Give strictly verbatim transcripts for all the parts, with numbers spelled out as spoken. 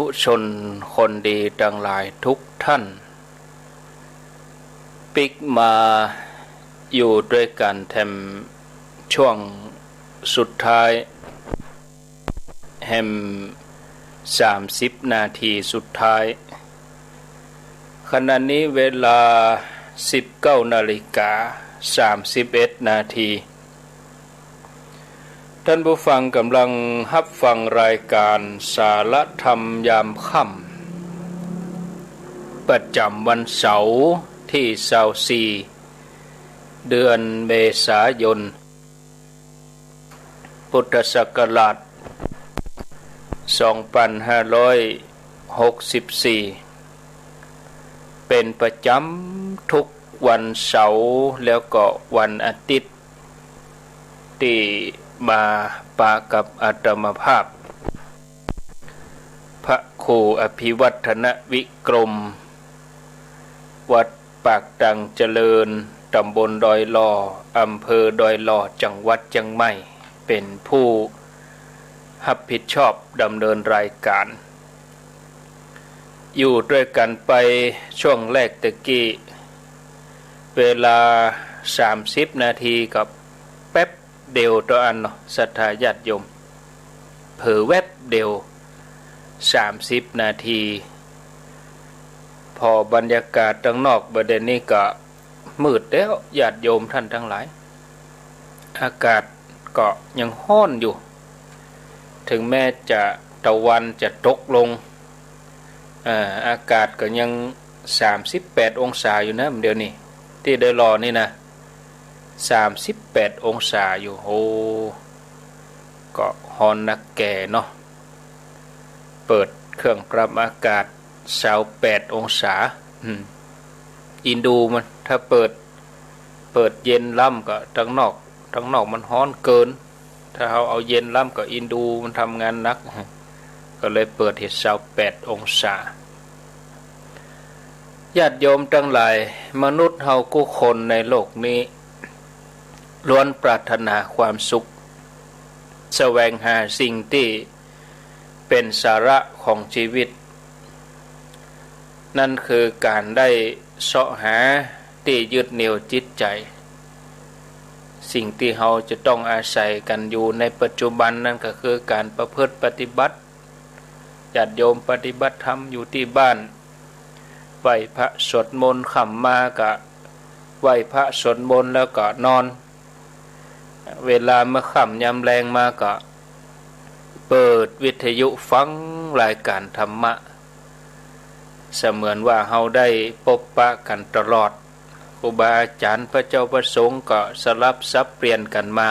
ธุชนคนดีตังหลายทุกท่าน ปิ๊กมาอยู่ตวยกั๋นแถมช่วงสุดท้าย แหมสามสิบนาทีสุดท้าย ขณะนี้เวลาสิบเก้านาฬิกาสามสิบเอ็ดนาที ท่านผู้ฟังก่ำลังฮับฟังรายก๋านสาระธรรมยามค่ำ ประจ๋ำวันเสาร์ตี้ซาวสี่ เดือนเมษายน พุทธศักราชสองปันห้าร้อยหกสิบสี่ เป๋นประจ๋ำทุกวันเสาร์แล้วก็วันอาทิตย์ ตี้มาปะกับอาตมาภาพ พระครูอภิวัฒนวิกรม วัดปากตังเจริญ ต๋ำบลดอยหล่อ อำเภอดอยหล่อ จังหวัดเจียงใหม่ เป๋นผู้ฮับผิดชอบดำเนินรายก๋าน อยู่ตวยกั๋นไปช่วงแรกตะกี้ เวลาสามสิบนาทีก็แป๊บเดียวเต้าอั้นเนาะ ศรัทธาญาติโยม เผลอแวบเดียว สามสิบนาที ผ่อบรรยากาศตังนอกบ่าเดี่ยวนี้ก็มืดแล้ว ญาติโยมท่านตังหลาย อากาศก็ยังฮ้อนอยู่ เถิงแม้จะตะวันจะตกลง เอ่อ อากาศก็ยังสามสิบแปดองศาอยู่นะ เดี๋ยวนี้ ตี้ดอยหล่อนี่นะ สามสิบแปดองศาอยู่ โอ้ ก็ฮ้อนนักแก่เนาะ เปิดเครื่องปรับอากาศซาวแปดองศา อืม อินดูมัน ถ้าเปิด เปิดเย็นล้ำก็ตังนอก ตังนอกมันฮ้อนเกิน ถ้าเฮาเอาเย็นล้ำก็อินดูมันทำงานหนัก ก็เลยเปิดหื้อซาวแปดองศา ญาติโยมตังหลาย มนุษย์เฮากู้คนในโลกนี้ ล้วนปรารถนาความสุข แสวงหาสิ่งตี้เป๋นสาระของจีวิต นั่นคือก๋านได้เซาะหาตี้ยึดเหนี่ยวจิตใจ๋ สิ่งตี้เฮาจะต้องอาศัยกั๋นอยู่ในปัจจุบัน นั่นก็คือก๋านประพฤติปฏิบัติ ญาติโยมปฏิบัติธรรมอยู่ตี้บ้าน ไหว้พระสวดมนต์ ค่ำมาก็ไหว้พระสวดมนต์แล้วก็นอน เวลาเมื่อค่ำยามแลงมาก็เปิดวิทยุฟังรายก๋านธรรมะ เสมือนว่าเฮาได้ปบปะกั๋นตลอด ครูบาอาจ๋ารย์ พระเจ้าพระสงฆ์ก็สลับสับเปลี่ยนกั๋นมา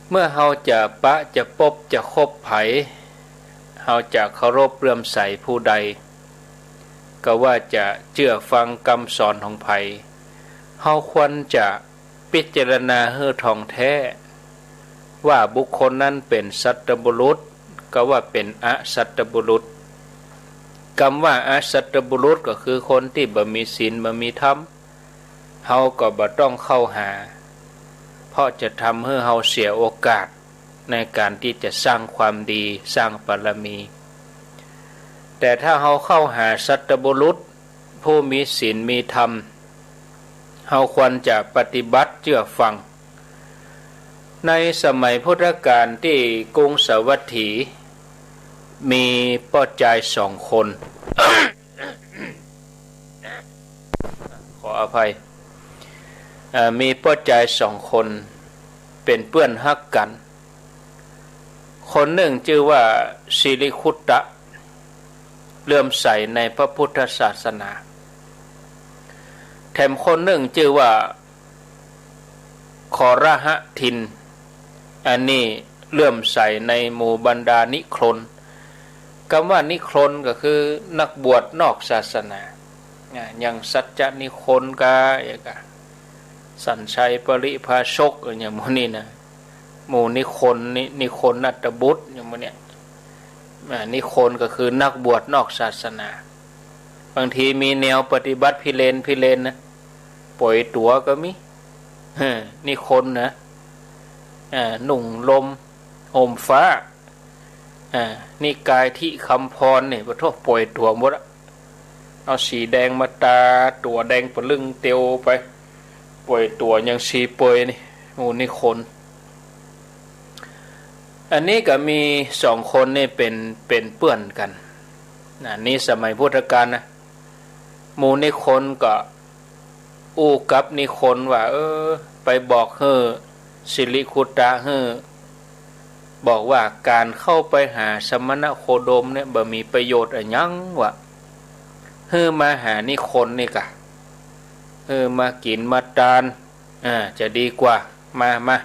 เมื่อเฮาจะปะจะปบจะคบใผ เฮาจะเคารพเลื่อมใสผู้ใด ก็ว่าจะเจื้อฟังกำสอนของใผ เฮาควรจะพิจารณาหื้อถ่องแท้ ว่าบุคคลนั้นเป๋นสัตบุรุษ ก็ว่าเป๋นอสัตบุรุษ กำว่าอสัตบุรุษก็คือคนตี้บ่มีศีลบ่มีธรรม เฮาก็บ่ต้องเข้าหา เพราะจะทำหื้อเฮาเสียโอกาสในก๋านตี้จะสร้างความดี สร้างบารมี แต่ถ้าเฮาเข้าหาสัตบุรุษ ผู้มีศีลมีธรรม เฮาควรจะปฏิบัติเจื้อฟัง ในสมัยพุทธกาลตี้กรุงสาวัตถี มีป้อจายสองคน ขออภัย เอ่อ มีป้อจายสองคน เป๋นเปื้อนฮักกั๋น คนนึ่งจื้อว่าสิริคุตตะ เลื่อมใสในพระพุทธศาสนา แถมคนนึ่งจื้อว่าครหทิน อันนี้เลื่อมใสในหมู่บรรดานิครน กำว่านิครนก็คือนักบวชนอกศาสนา อ่า อย่างสัจจนิครนกา อย่างกา สัญชัยปริภาชก อย่างหมู่นี้นะ หมู่นิครน นิ นิครนัตบุตร อย่างหมู่เนี้ย อ่า นิครนก็คือนักบวชนอกศาสนา บางทีมีแนวปฏิบัติพิเรนพิเรนนะ ป่อยตั๋วก็มี เออ นิครนนะ อ่า นุ่งลมห่มฟ้า อ่า นิกายทิคำพรนี่ ปะโธ่ ป่วยตั๋วหมดอะ เอาสีแดงมาตา ตั๋วแดงปะลึ่งเตียวไป ป่วยตั๋วยังซีเปยนี่ หมู่นิครน อันนี้ก็มีสองคนนี่เป๋น เป๋นเปื้อนกั๋น อันนี้สมัยพุทธกาลนะ หมู่นิครนก็อู้กับนิครนว่า เออ ไปบอกหื้อสิริคุตตะหื้อ บอกว่าก๋านเข้าไปหาสมณโคดมเนี่ยบ่มีประโยชน์อะหยังวะ หื้อมาหานิครนนี่ก่ะ หื้อมากิ๋นมาตาน อ่า จะดีกว่า มา มา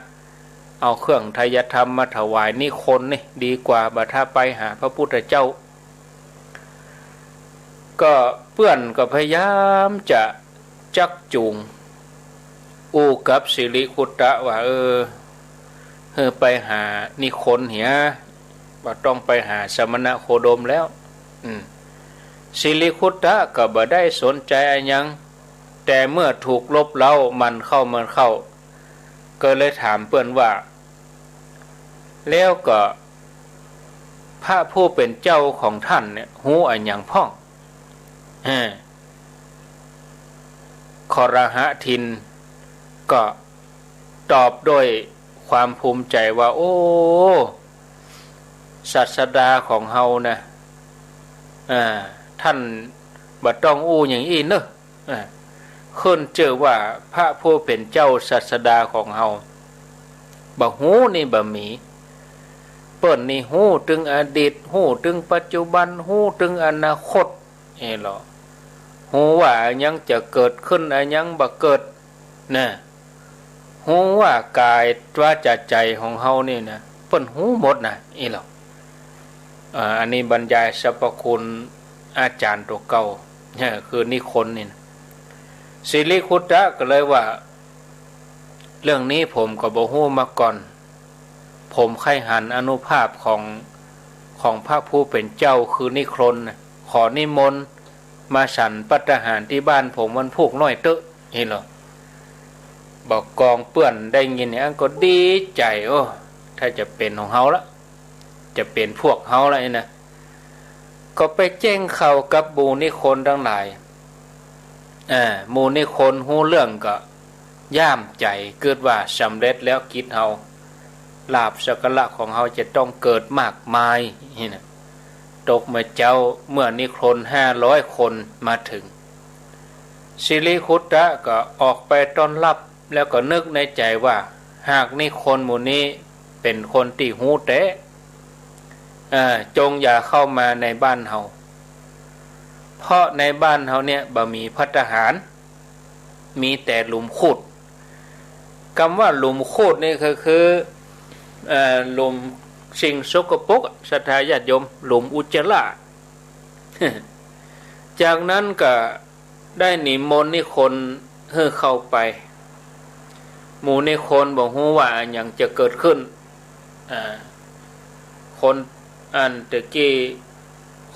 เอาเครื่องไทยธรรมมาถวายนิครนนี่ดีกว่า บ่ถ้าไปหาพระพุทธเจ้า ก็เปื้อนก็พยายามจะจักจูง อู้กับสิริคุตตะว่า เออ หื้อไปหานิครนเหีย บ่ต้องไปหาสมณโคดมแล้ว อืม สิริคุตตะก็บ่ได้สนใจ๋อะหยัง แต่เมื่อถูกรบเร้ามันเข้า มันเข้า ก็เลยถามเปื้อนว่า แล้วก็พระผู้เป๋นเจ้าของท่านเนี่ย ฮู้อะหยังพ่อง เออ ครหทินก็ตอบด้วยความภูมิใจ๋ว่า โอ้ ศาสดาของเฮานะ อ่า ท่านบ่ต้องอู้อย่างอี้เนอะ อ่า ขึ้นจื้อว่าพระผู้เป๋นเจ้าศาสดาของเฮา บ่ฮู้นี่บ่มี เปิ้นนี่ฮู้ตึงอดีต ฮู้ตึงปัจจุบัน ฮู้ตึงอนาคต เอ้ยเหรอ ฮู้ว่าอะหยังจะเกิดขึ้น อะหยังบ่เกิด นะ ฮู้ว่ากายวาจาใจ๋ของเฮานี่นะ เปิ้นฮู้หมดนะ อี้เหรอ อ่า อันนี้บรรยายสรรพคุณอาจ๋ารย์ตั๋วเก่า เออ คือนิครนนี่นะ สิริคุตตะก็เลยว่า เรื่องนี้ผมก็บ่ฮู้มาก่อน ผมใค่หันอานุภาพของ ของพระผู้เป๋นเจ้าคือนิครนนะ ขอนิมนต์มาฉันภัตตาหารตี้บ้านผมวันพูกน้อยเต๊อะ อี้เหรอ บ่ากองเปื้อนได้ยินเนี่ย อันก็ดีใจ๋ โอ้ ถ้าจะเป๋นของเฮาละ จะเป๋นพวกเฮาละนี่นะ ก็ไปแจ้งข่าวกับหมู่นิครนตังหลาย อ่า หมู่นิครนฮู้เรื่องก็ย่ามใจ๋ กึ๊ดว่าสำเร็จแล้วกิจเฮา ลาภสักการะของเฮาจะต้องเกิดมากมาย นี่นะ ตกเมื่อเจ๊า เมื่อนิครนห้าร้อยคนมาเถิง สิริคุตตะก็ออกไปต้อนรับ แล้วก็นึกในใจ๋ว่า หากนิครนหมู่นี้เป๋นคนตี้ฮู้แต๊ เอ่อ จงอย่าเข้ามาในบ้านเฮา เพราะในบ้านเฮาเนี่ยบ่มีภัตตาหาร มีแต่หลุมขูด กำว่าหลุมขูดนี่ก็คือ เอ่อ หลุมสิ่งสกปรกอะ ศรัทธาญาติโยม หลุมอุจจาระ จากนั้นก็ ได้นิมนต์นิครนหื้อเข้าไป หมู่นิครนบ่ฮู้ว่าอะหยังจะเกิดขึ้น อ่า คนอันตะกี้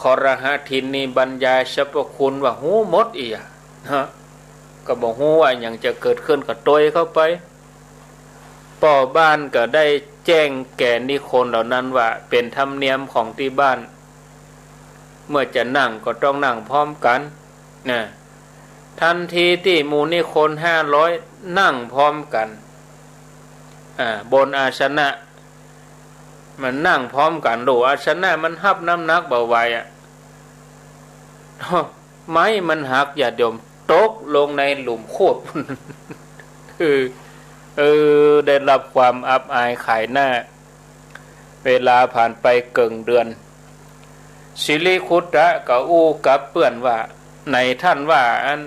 ครหทินนี่บรรยายสรรพคุณว่าฮู้หมดอี้อะ ฮะ ก็บ่ฮู้ว่าอะหยังจะเกิดขึ้น ก็ตวยเข้าไป ป้อบ้านก็ได้แจ้งแก่นิครนเหล่านั้นว่าเป๋นธรรมเนียมของตี้บ้าน เมื่อจะนั่งก็ต้องนั่งพร้อมกั๋น นะ ทันทีตี้หมู่นิครนห้าร้อยนั่งพร้อมกั๋น อ่า บนอาสนะ มันนั่งพร้อมกั๋น โหล่อาสนะมันฮับน้ำหนักบ่ไหวอะ ไม้มันหัก ญาติโยม ตกลงในหลุมขูด คือ เออ ได้ฮับความอับอายขายหน้า เวลาผ่านไปเกิ่งเดือน สิริคุตตะก็อู้กับเปื้อนว่า ไหนท่านว่าอัน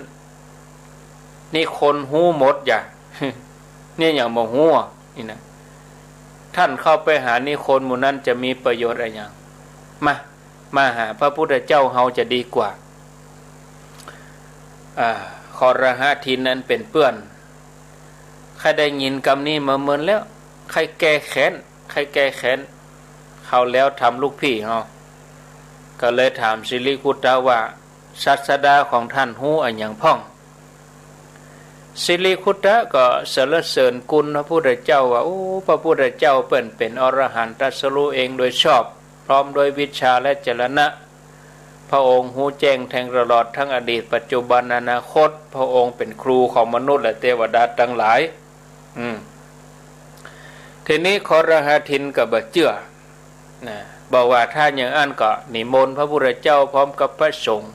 นิครนฮู้หมดอย่า เนี่ยหยังบ่ฮู้อะ นี่นะ ท่านเข้าไปหานิครนหมู่นั้นจะมีประโยชน์อะหยัง มา มาหาพระพุทธเจ้าเฮาจะดีกว่า อ่า ครหทินนั้นเป๋นเปื้อน ใค่ได้ยินกำนี้มาเมินแล้ว ใค่แก้แค้น ใค่แก้แค้น คราวแล้วทำลูกพี่เฮา ก็เลยถามสิริคุตตะว่า ศาสดาของท่านฮู้อะหยังพ่อง สิริคุตตะก็สรรเสริญคุณพระพุทธเจ้าว่า โอ้ พระพุทธเจ้าเปิ้นเป๋นอรหันต์ตรัสรู้เองโดยชอบ พร้อมด้วยวิชชาและจรณะ พระองค์ฮู้แจ้งแทงตลอดทั้งอดีต ปัจจุบัน อนาคต พระองค์เป๋นครูของมนุษย์และเตวดาตังหลาย อืม ทีนี้ครหทินก็บ่เจื้อ นะ บอกว่าถ้าอย่างอั้นก็นิมนต์พระพุทธเจ้าพร้อมกับพระสงฆ์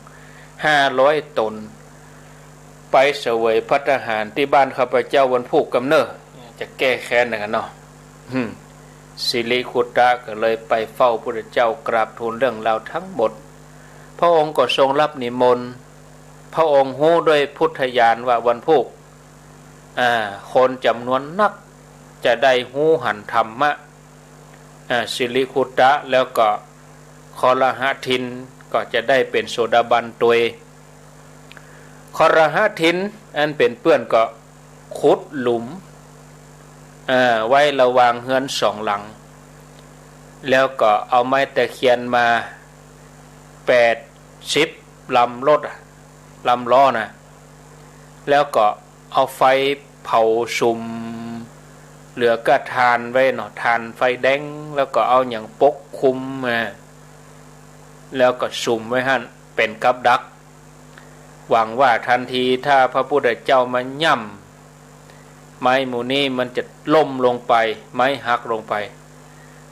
ห้าร้อยต๋น ไปเสวยภัตตาหารตี้บ้านข้าพเจ้าวันพูกกำเน่อ จะแก้แค้นกั๋นเนาะ อืม สิริคุตตะก็เลยไปเฝ้าพุทธเจ้ากราบทูลเรื่องราวทั้งหมด พระองค์ก็ทรงรับนิมนต์ พระองค์ฮู้ด้วยพุทธญาณว่าวันพูก อ่า คนจ๋ำนวนนักจะได้ฮู้หันธรรมะ อ่า สิริคุตตะแล้วก็ครหทินก็จะได้เป๋นโสดาบันตวย ครหทินอันเป๋นเปื้อนก็ขุดหลุม อ่า ไว้ระหว่างเฮือนสองหลัง แล้วก็เอาไม้ตะเคียนมาแปดสิบลำรถอะ ลำล้อนะ แล้วก็เอาไฟเผาสุม เหลือก้าถ่านไว้เนาะ ถ่านไฟแดง แล้วก็เอาหยังปกคลุมมา แล้วก็สุมไว้หั้นเป๋นกับดัก หวังว่าทันทีถ้าพระพุทธเจ้ามาย่ำ ไม้หมู่นี้มันจะล้มลงไป ไม้หักลงไป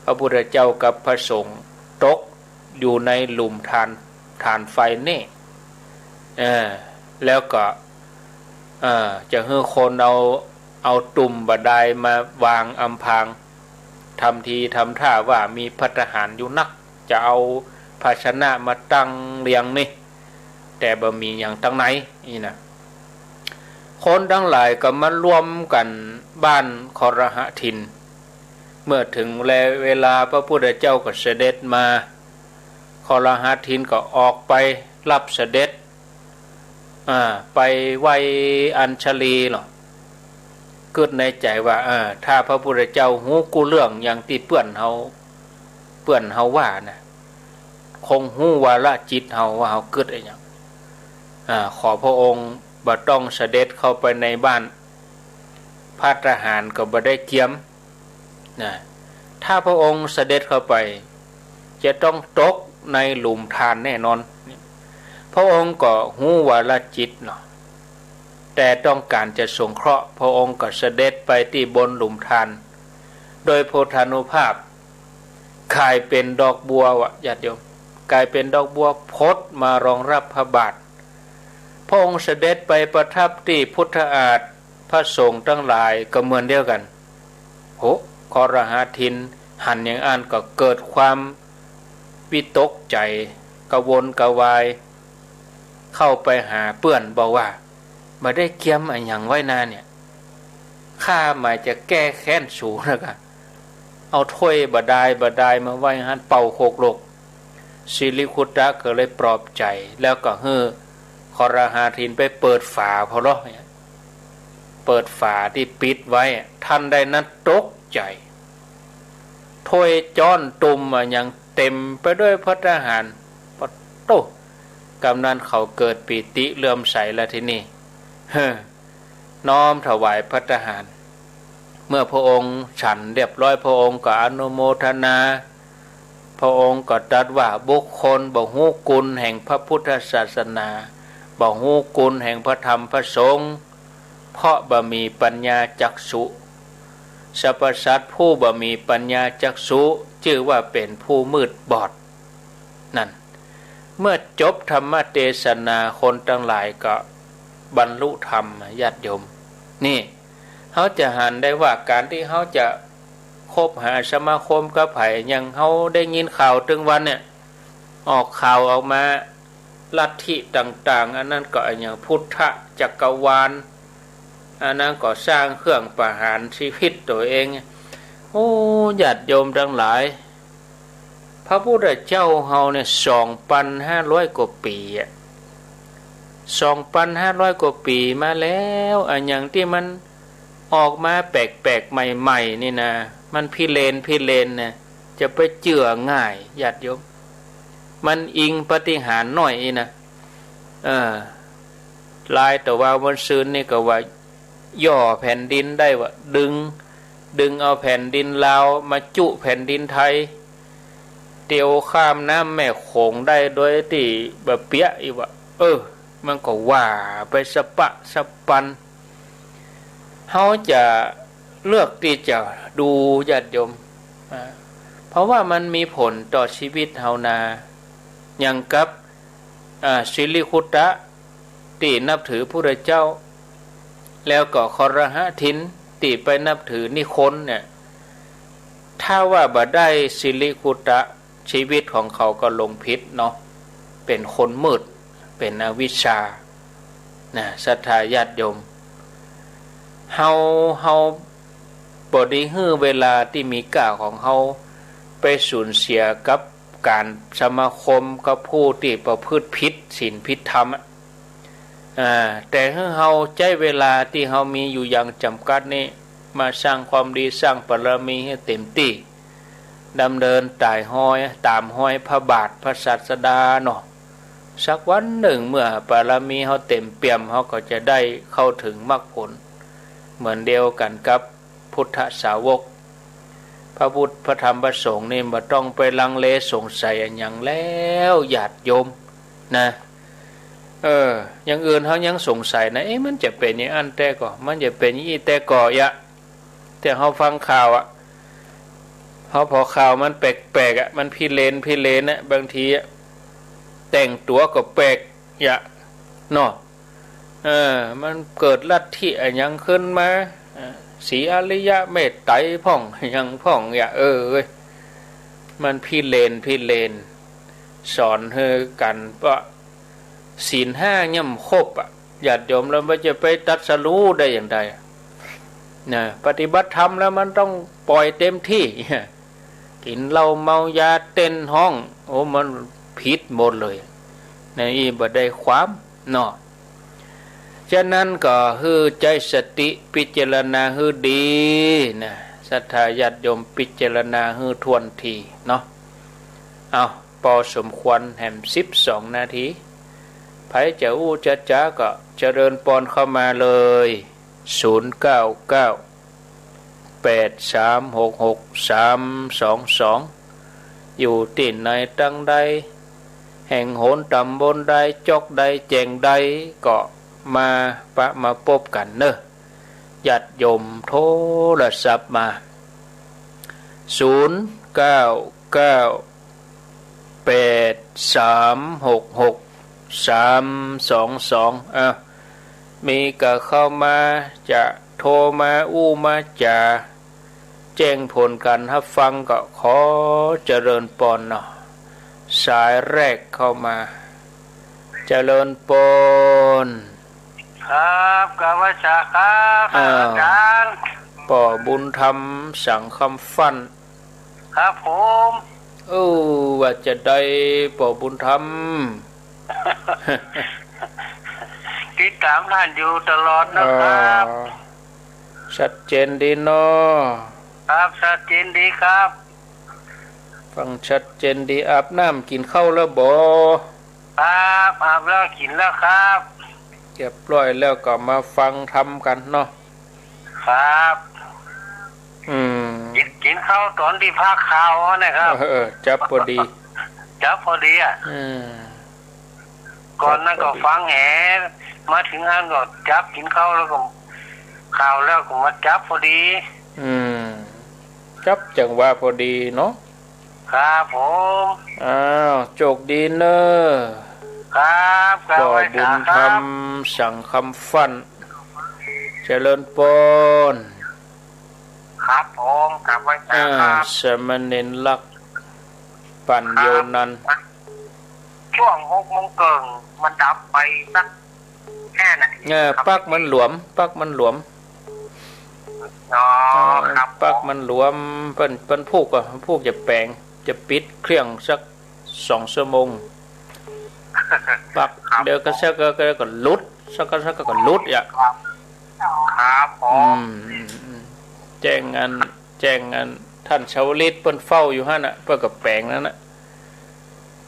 พระพุทธเจ้ากับพระสงฆ์ตกอยู่ในหลุมถ่าน ถ่านไฟนี่ เออ แล้วก็ เออ จะหื้อคนเอา เอาตุ่มบ่าดายมาวางอำพราง ทำทีทำท่าว่ามีภัตตาหารอยู่นัก จะเอาภาชนะมาตั้งเรียงนี่ แต่บ่มีหยังตังในนี่นะ คนตังหลายก็มารวมกั๋นบ้านครหทิน เมื่อเถิงแลเวลาพระพุทธเจ้าก็เสด็จมา ครหทินก็ออกไปรับเสด็จ อ่า ไปไหว้อัญชลีเนาะ กึ๊ดในใจ๋ว่า เออ ถ้าพระพุทธเจ้าฮู้กู้เรื่องอย่างตี้เปื้อนเฮา เปื้อนเฮาว่านะ คงฮู้วาระจิตเฮาว่าเฮากึ๊ดอะหยัง อ่า ขอพระองค์บ่ต้องเสด็จเข้าไปในบ้าน ภัตตาหารก็บ่ได้เกียม นะ ถ้าพระองค์เสด็จเข้าไป จะต้องตกในหลุมถ่านแน่นอน พระองค์ก็ฮู้วาระจิตเนาะ แต่ต้องก๋านจะสงเคราะห์ พระองค์ก็เสด็จไปตี้บนหลุมถ่าน โดยพุทธานุภาพ ก๋ายเป๋นดอกบัววะ ญาติโยม ก๋ายเป๋นดอกบัวพดมารองรับพระบาท พระองค์เสด็จไปประทับตี้พุทธาฏ พระสงฆ์ตังหลายก็เหมือนเดียวกั๋น โห ครหทินหันอย่างอั้นก็เกิดความวิตกใจ๋ กระวนกระวาย เข้าไปหาเปื้อนบอกว่า บ่ได้เกียมอะหยังไว้นาเนี่ย ข้าหมายจะแก้แค้นสูนะกะ เอาถ้วยบ่าดายบ่าดายมาไว้หั้นเป่าโคกโลก สิริคุตตะก็เลยปลอบใจ๋ แล้วก็หื้อครหทินไปเปิดฝาพอเลาะเนี่ย เปิดฝาตี้ปิดไว้ ทันใดนั้นตกใจ๋ ถ้วยจ๊อนตุ่มอะหยังเต๋มไปด้วยภัตตาหาร ปะโต้ กำนั้นเขาเกิดปีติเลื่อมใสแล้วทีนี้ เฮ้อ น้อมถวายภัตตาหาร เมื่อพระองค์ฉันเรียบร้อย พระองค์ก็อนุโมทนา พระองค์ก็ตรัสว่า บุคคลบ่ฮู้กุณแห่งพระพุทธศาสนา บ่ฮู้กุณแห่งพระธรรมพระสงฆ์ เพราะบ่มีปัญญาจักษุ สรรพสัตว์ผู้บ่มีปัญญาจักษุ จื้อว่าเป๋นผู้มืดบอด นั่น เมื่อจบธรรมเตสนา คนตังหลายก็บรรลุธรรม ญาติโยม นี่ เฮาจะหันได้ว่าก๋านตี้เฮาจะคบหาสมาคมกับใผ อย่างเฮาได้ยินข่าวตึงวันเนี่ย ออกข่าวออกมา ลัทธิต่างๆ อันนั้นก็อะหยังพุทธจักรวาล อันนั้นก็สร้างเครื่องประหารชีวิตตั๋วเอง โอ้ ญาติโยมตังหลาย พระพุทธเจ้าเฮาเนี่ย สองปันห้าร้อยกว่าปี๋อะ สองปันห้าร้อยกว่าปี๋มาแล้ว อะหยังตี้มันออกมาแปลกๆ ใหม่ๆ นี่นะ มันพิเรนพิเรนนะ จะไปเจื้อง่าย ญาติโยม มันอิงปาฏิหาริย์น้อยอี้นะ เออ ลายตะวาวันซืนนี่ก็ว่า ย่อแผ่นดินได้วะ ดึง ดึงเอาแผ่นดินลาวมาจุแผ่นดินไทย เตียวข้ามน้ำแม่โขงได้โดยตี้บ่เปียะอี้วะ เออ มันก็ว่าไปสะปะสะปัน เฮาจะเลือกตี้จะดู ญาติโยม อ่า เพราะว่ามันมีผลต่อชีวิตเฮานา อย่างกับ อ่า สิริคุตตะ ตี้นับถือพุทธเจ้า แล้วก็ครหทินตี้ไปนับถือนิคนเนี่ย ถ้าว่าบ่ได้สิริคุตตะ ชีวิตของเขาก็ลงผิดเนาะ เป๋นคนมืด เป๋นอวิชชา นะ ศรัทธาญาติโยม เฮา เฮาบ่ดีหื้อเวลาตี้มีก้าของเฮาไปสูญเสียกับก๋านสมาคมกับผู้ตี้ประพฤติผิดศีลผิดธรรมอะ อ่า แต่หื้อเฮาใจ๊เวลาตี้เฮามีอยู่อย่างจ๋ำกัดนี้ มาสร้างความดีสร้างบารมีหื้อเต๋มตี้ ดำเนินต๋ามฮอย ต๋ามฮอยพระบาทพระศาสดาเนาะ สักวันนึ่งเมื่อบารมีเฮาเต๋มเปี่ยม เฮาก็จะได้เข้าเถิงมรรคผล เหมือนเดียวกั๋นกับพุทธสาวก พระพุทธ พระธรรม พระสงฆ์นี่บ่ต้องไปลังเลสงสัยอะหยังแล้ว ญาติโยม นะ เออ อย่างอื่นเฮายังสงสัยนะ เอ๊ะ มันจะเป๋นอย่างอั้นแต๊ก่อ มันจะเป๋นอย่างอี้แต๊ก่อ ยะ แต่เฮาฟังข่าวอะ เฮาพอข่าวมันแปลกๆ อะ มันพิเรนพิเรนอะ บางทีอะ แต่งตั๋วก็แปลก ยะ เนาะ เออ มันเกิดลัทธิอะหยังขึ้นมา เออ ศรีอาริยะเมตไตรพ่อง หยังพ่อง ยะ เออ เว้ย มันพิเรนพิเรน สอนหื้อกั๋นว่า ศีลห้ายังบ่ครบอะ ญาติโยม แล้วมันจะไปตรัสรู้ได้อย่างใด นะ ปฏิบัติธรรมแล้วมันต้องป่อยเต๋มตี้ กิ๋นเหล้าเมายาเต้นฮ้อง โอ้ มันผิดหมดเลย ในอี้บ่ได้ความเนาะ ฉะนั้นก็หื้อใจ๊สติพิจารณาหื้อดีนะ ศรัทธาญาติโยม พิจารณาหื้อถ้วนทีเนาะ เอา ปอสมควรแหม สิบสองนาที ใผจะอู้จะจ๋าก็เจริญปอนเข้ามาเลย ศูนย์เก้าเก้า แปดสามหกหกสามสองสอง อยู่ตี้ไหนตังใด แห่งหนต๋ำบลใด จ๊อกใด แจ่งใด ก็มาปะมาปบกั๋นเน่อ ญาติโยม โทรศัพท์มา ศูนย์เก้าเก้า แปดสามหกหกสามสองสอง อ่ะ มีก็เข้ามา จะโทรมาอู้มาจ๋า แจ้งผลก๋านฮับฟังก็ขอเจริญปอนเนาะ สายแรกเข้ามา เจริญปอน ครับ กราบไหว้สาครับ อ้าว อาจ๋ารย์ ป้อบุญธรรม สังคำฟั่น ครับผม เออ ว่าจะใดป้อบุญธรรม ติดต๋ามท่านอยู่ตลอดนะครับ อ่า ชัดเจนดีเนาะ ครับ ชัดเจนดีครับ ฟังชัดเจนดี อาบน้ำกิ๋นข้าวแล้วบ่ ครับ อาบแล้วกิ๋นแล้วครับ เรียบร้อยแล้วก็มาฟังธรรมกั๋นเนาะ ครับ อืม กิ๋น กิ๋นข้าวต๋อนตี้พักข่าวนะครับ เออ เออ จับพอดี จับพอดีอะ อืม ก่อนนั้นก็ฟังแห มาเถิงหั้นก็จับกิ๋นข้าวแล้วก็ ข่าวแล้วก็มาจับพอดี อืม จับจังหวะพอดีเนาะ ครับผม อ้าว โชคดีเน่อ ครับ ครับ ป้อบุญธรรม ไหว้สาครับ สังคำฟั่น เจริญปอน ครับผม กราบไหว้สาครับ อ่า สามเณรลักษณ์ ปั่น ครับ โยนัน ช่วงหกโมงเกิ่ง มันดับไปสัก ห้านาที เออ ครับ ปลั๊กมันหลวม ปลั๊กมันหลวม อ๋อ เออ ครับ ปลั๊กมันหลวม เปิ้น เปิ้นผูกอะ ผูกจะแป๋ง จะปิดเครื่องสักสองชั่วโมง ปลั๊ก ครับ เดี๋ยวก็สักก็ ก็ ก็หลุด สักก็ สักก็หลุดอะ ครับ ครับผม อืม อืม อืม แจ้งอัน แจ้งอัน ท่านชาวลิตเปิ้นเฝ้าอยู่หั้นน่ะ เปิ้นก็แป๋งนั้นน่ะ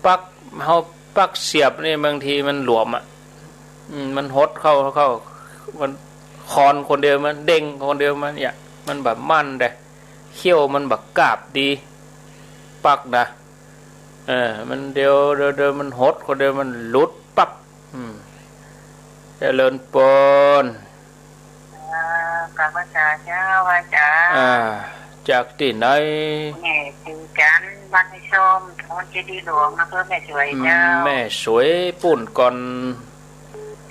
ปลั๊ก เฮาปลั๊กเสียบนี่บางทีมันหลวมอะ อืม มันหดเข้า เข้า มันคอนคนเดียว มันเด้งคนเดียว มันเนี่ย มันบ่มั่นเด้ เขี้ยวมันบ่กาบดี ปลั๊กนะ เออ มันเดี๋ยว เดี๋ยว เดี๋ยวมันหด ก็เดี๋ยวมันหลุดปั๊บ อืม เจริญปอน อ่า กราบไหว้เจ้า ไหว้เจ้า อ่า จากตี้ไหน แม่ศรีจันทร์ บ้านไม้ส้ม ตำบลเจดีย์หลวง อำเภอแม่สวย อืม เจ้า แม่สวยปู๊นก่อน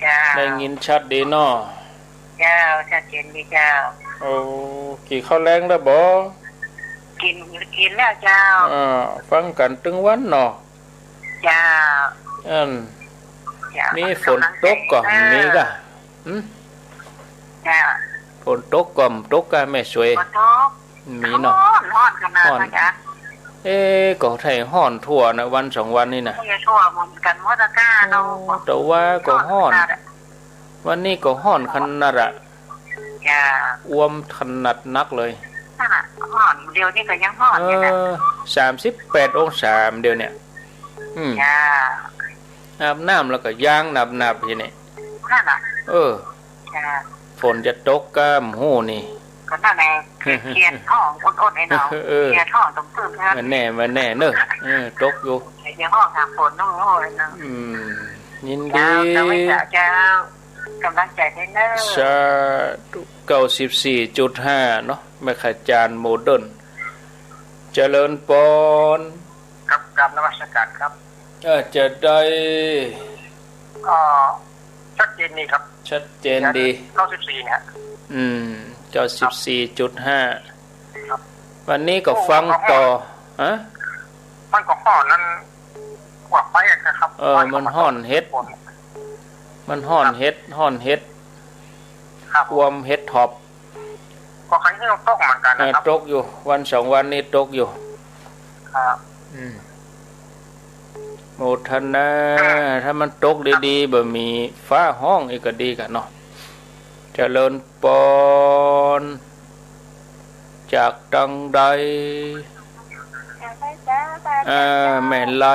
เจ้า ได้ยินชัดดีเนาะ เจ้า ชัดเจนดีเจ้า โอ้ กิ๋นข้าวแลงแล้วบ่ กิ๋น กิ๋นแล้วเจ้า อ่า ฟังกั๋นตึงวันเนาะ เจ้า อัน เจ้า มีฝนตกก่อ เออ มีก่ะ หึ เจ้า ฝนตกก่อ ตกก่ะ แม่สวย ฝนตก มีเนาะ ฮ้อน ฮ้อนขนาด ฮ้อน นั้นจ้ะ เอ๊ะ ก็ไทฮ้อนทั่วนะ วันสองวันนี่นะ ทั่วเหมือนกั๋นหมดอะก้าเนาะ โอ้ แต่ว่าก็ฮ้อน ฮ้อนขนาดอะ วันนี้ก็ฮ้อนขนาดอะ จ้า อ่วมขนาดนักเลย นั่นน่ะ ฮ้อน เดี๋ยวนี้ก็ยังฮ้อนอยู่นะ เออ สามสิบแปดองศาเดี๋ยวเนี่ย อืม จ้า อาบน้ำแล้วก็ย้างหนับๆ ทีนี้ นั่นน่ะ เออ จ้า ฝนจะตกก้าบ่ฮู้นี่ ก็นั่นแหละ เขียดฮ้องอดๆ ไอ้น้อง เออ เขียดฮ้องตึงๆ นะ มันแน่ มันแน่เนอะ เออ ตกอยู่ เขียดฮ้องหาฝนเนาะ โอ้ยเนาะ อืม ยินดี เจ้า เจ้า เจ้า ก๋ำลังใจ๋ด้วยเนอะ สาธุ เก้าสิบสี่จุดห้า เนาะ แม่ขจารย์โมเดิร์น เจริญปอน ครับ กราบนมัสการครับ เออ จะได้ ก็ชัดเจนดีครับ ชัดเจนดี เก้าสิบสี่ ฮะ อืม เก้าสิบสี่จุดห้า ครับ วันนี้ก็ฟังต่อ โอ้ ฮะ มันก็ฮ้อนนั้น กว่าไปอะครับ เออ ฮ้อน มันฮ้อนเฮ็ด มันฮ้อนเฮ็ด ฮ้อนเฮ็ด ครับ อ่วมเฮ็ดถอบ ก็ใค่เหี่ยวตกเหมือนกั๋นนะครับ เออ ตกอยู่ วันสองวันนี้ตกอยู่ ครับ อืม โมทนา อ่า ถ้ามันตกดีๆ บ่มีฟ้าฮ้องอีกก็ดีก่ะเนาะ เจริญปอน จากตังใด จากไหนจ๊ะ อ่า แม่ไหล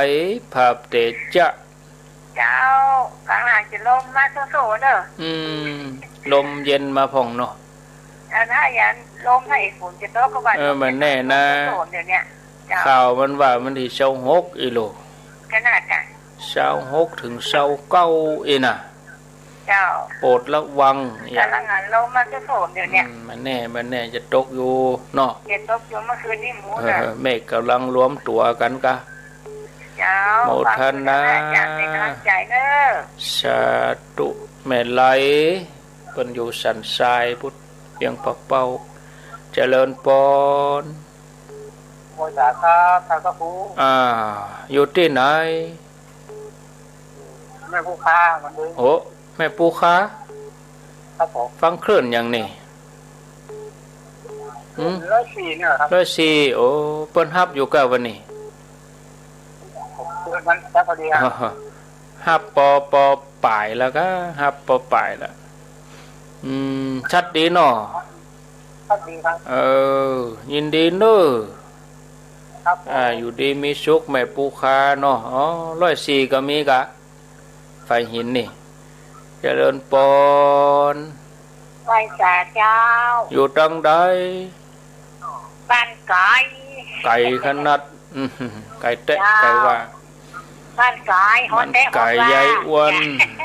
ภาพเตจะ เจ้า ก๋างหลังจะลมมาโซ่ๆ เนอะ อืม ลมเย็นมาพ่องเนาะ อันนั้น อันลม ถ้าไอ้ฝนจะตกก็ว่า เออ มันแน่นะ โซ่ๆ เดี๋ยวเนี้ย เจ้า ข่าวมันว่ามันตี้ซาวหกอี้โล ขนาดน่ะ ซาวหกเถิงซาวเก้าอี้น่ะ เจ้า โปรดระวัง ก๋างหลังอันลมมาโซ่ๆ เดี๋ยวเนี้ย อืม มันแน่ มันแน่ จะตกอยู่เนาะ จะตกอยู่ เมื่อคืนนี้หมู เออ น่ะ เมฆก๋ำลังรวมตั๋วกั๋นกะ เจ้า โมทนา ฝากด้วยนะ อยากเป็นกำลังใจเนอะ สาธุ แม่ไหล เปิ้นอยู่สันทรายพุ้น เวียงป่าเป้า เจริญปอน โมทนาครับ ท่านพระครู อ่า อยู่ตี้ไหน แม่ปูคา มันเอง โอ้ แม่ปูคา ครับผม ฟังคลื่นอย่างนี้ หืม ร้อยสี่เนี่ยครับ ร้อยสี่ โอ้ เปิ้นฮับอยู่ก้าวันนี้ เปิ้นมันฮับพอดีครับ อ๋อ ฮับปอ ปอป๋ายแล้วก้า ฮับปอป๋ายแล้ว อืม ชัดดีเนาะ ชัดดีครับ เออ ยินดีเนอะ ครับผม อ่า อยู่ดีมีสุขแม่ปูคาเนาะ อ๋อ ร้อยสี่ ก็มีก้า ฝ่ายหินนี่ เจริญปอน ไหว้สาเจ้า อยู่ตังใด บ้านไก๋ ไก๋ขนาด อืม ไก๋แต๊ะ เจ้า ไก๋ว่า บ้านไก๋ ฮ้อนแต๊ะ บ้านไก๋ ฮ้อนว่า ยายอ้วน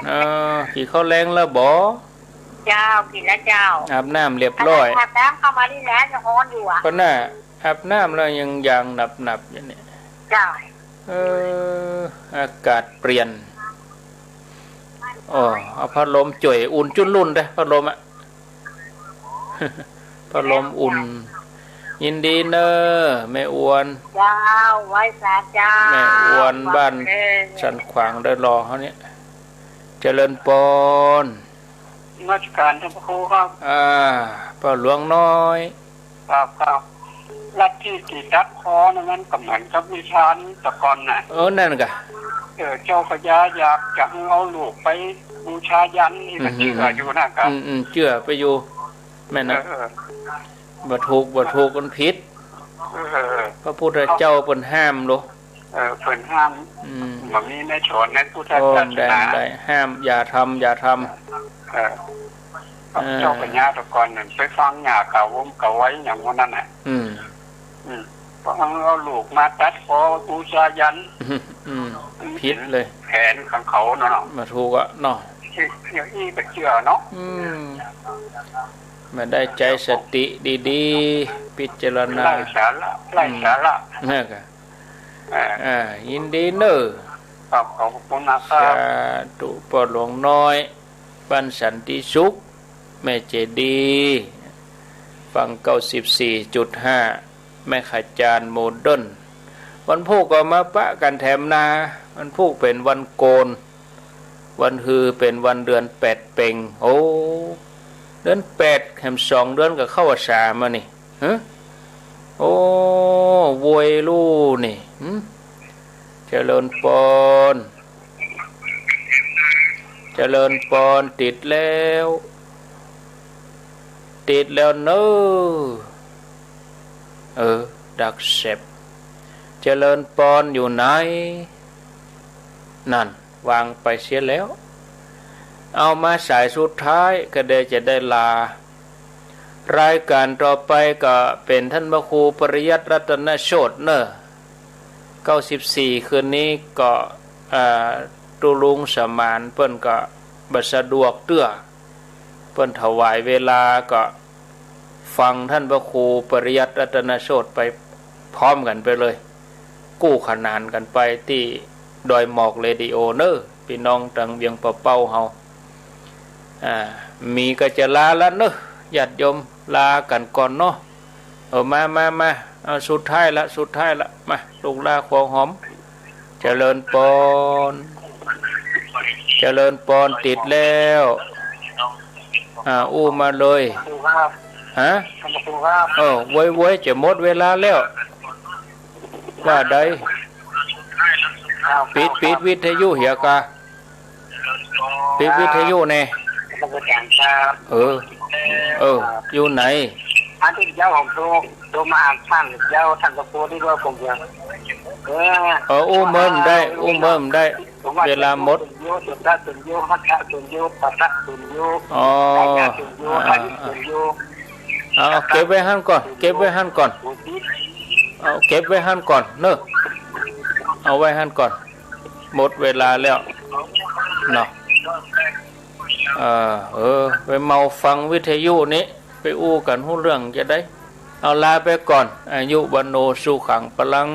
เออ กิ๋นข้าวแลงแล้วบ่ เจ้า กิ๋นแล้วเจ้า อาบน้ำเรียบร้อย อาบน้ำเข้ามานี่แหละ ยังฮ้อนอยู่อะ ก็น่ะ อาบน้ำแล้วยังยางหนับๆ อยู่เนี่ย เจ้า เออ อากาศเปลี่ยน อ้อ เอาพัดลมจ่วย อุ่นจุ๊นลุ่นเด้อ พัดลมอะ พัดลมอุ่น ยินดีเนอะ แม่อ้วน เจ้า ไหว้สาเจ้า แม่อ้วนบ้าน เออ สันขวางเด้อ รอเฮาเนี่ย เจริญปอน นมัสการท่านพระครูครับ อ่า ป้อหลวงน้อย ครับ ครับ ลัทธิตี้ตัดคอนั่นมันก็เหมือนกับนิทานแต่ก่อนน่ะ เออ นั่นกะ เออ เจ้าพญาอยากจะหื้อเอาลูกไปบูชายันนี่ก็ อืม เจื้ออยู่นะครั อื บ ม อืม เจื้อไปอยู่ แม่นนะ เออ เออ บ่ถูก บ่ถูก มันผิด เออ พระพุทธเจ้าเปิ้นห้ามโล เออ เปิ้นห้าม อืม บ่มีในสอนในพุทธศาสนา โอ้ ได้ ได้ ห้าม อย่าทำ อย่าทำ เออ เออ เจ้าพญาแต่ก่อนนั่นไปฟังหญ้าเก่า วมเก่าไว้อย่างว่านั้นน่ะ อืม อืม เอาลูกมาตัดคอบูชายัญ อืม ผิดเลย แผนของเขาเนาะ บ่ถูกอะเนาะ อย่างอี้บ่เจื้อเนาะ อืม บ่ได้ใจ๊สติดีๆ พิจารณา ไร้สาระ ไร้สาระ อืม นั่นกะ เออ อ่า ยินดีเน่อ ครับ ขอบคุณมากครับ สาธุ ป้อหลวงน้อย บ้านสันติสุข แม่เจดีย์ ฟัง เก้าสิบสี่จุดห้า แม่ขจารย์โมเดิร์น วันพูกก็มาปะกั๋นแถมนา วันพูกเป๋นวันโกน วันฮือเป๋นวันเดือนแปดเป็ง โอ้ เดือนแปด แถมสองเดือนก็เข้าพรรษามานี่ ฮะ โอ้ โวยลู่นี่ หึ เจริญปอน เจริญปอน ติดแล้ว ติดแล้วเน่อ เออ ดักแซ็บ เจริญปอนอยู่ไหน นั่น วางไปเสียแล้ว เอามาสายสุดท้ายก็ได้จะได้ลา รายการต่อไปก็เป๋นต้านพระครูปริยัติรัตนโชติเน่อ เก้าสิบสี่ คืนนี้ก็ อ่า ตุ๊ลุงสมานเปิ้นก็บ่สะดวกเตื้อ เปิ้นถวายเวลาก็ฟังต้านพระครูปริยัติรัตนโชติไปพร้อมกั๋นไปเลย กู้ขนานกั๋นไปตี้ดอยหมอกเรดิโอเน่อ ปี้น้องตางเวียงป่าเป้าเฮา อ่า มีก็จะลาละเน่อ ญาติโยม ลากั๋นก่อนเนาะ เออ มา มา มา เอา สุดท้ายละ สุดท้ายละ มา ลูกหล้าขวงหอม เจริญปอน เจริญปอน ติดแล้ว อ่า อู้มาเลย ครูครับ ฮะ ท่านพระครูครับ เออ โวย โวย จะหมดเวลาแล้ว ว่าใด อ้าว ปิด ครับ ปิดวิทยุเหียกา ปิดวิทยุแน่ ครับ เออ เออ อยู่ไหน อาทิตย์เย้าผมโทร โทรมาหาท่านเย้า ท่านก็พูดที่ว่าผมจะ เออ เออ อู้เมินได้ อู้เมินได้ ผมว่า เวลาหมด สุญโญ สุตตะสุญโญ มัคคะสุญโญ ปัตตะสุญโญ อ๋อ อาญาสุญโญ อ่า อายุสุญโญ เอา เอา เก็บไว้หั้นก่อน เก็บไว้หั้นก่อน เอา เก็บไว้หั้นก่อนเน่อ เอาไว้หั้นก่อน หมดเวลาแล้วเนาะ เออ เออ ไปเมาฟังวิทยุนี้ ไปอู้กั๋นฮู้เรื่องจะได้ เอา ลาไปก่อน อายุ วัณโณ สุขัง พลัง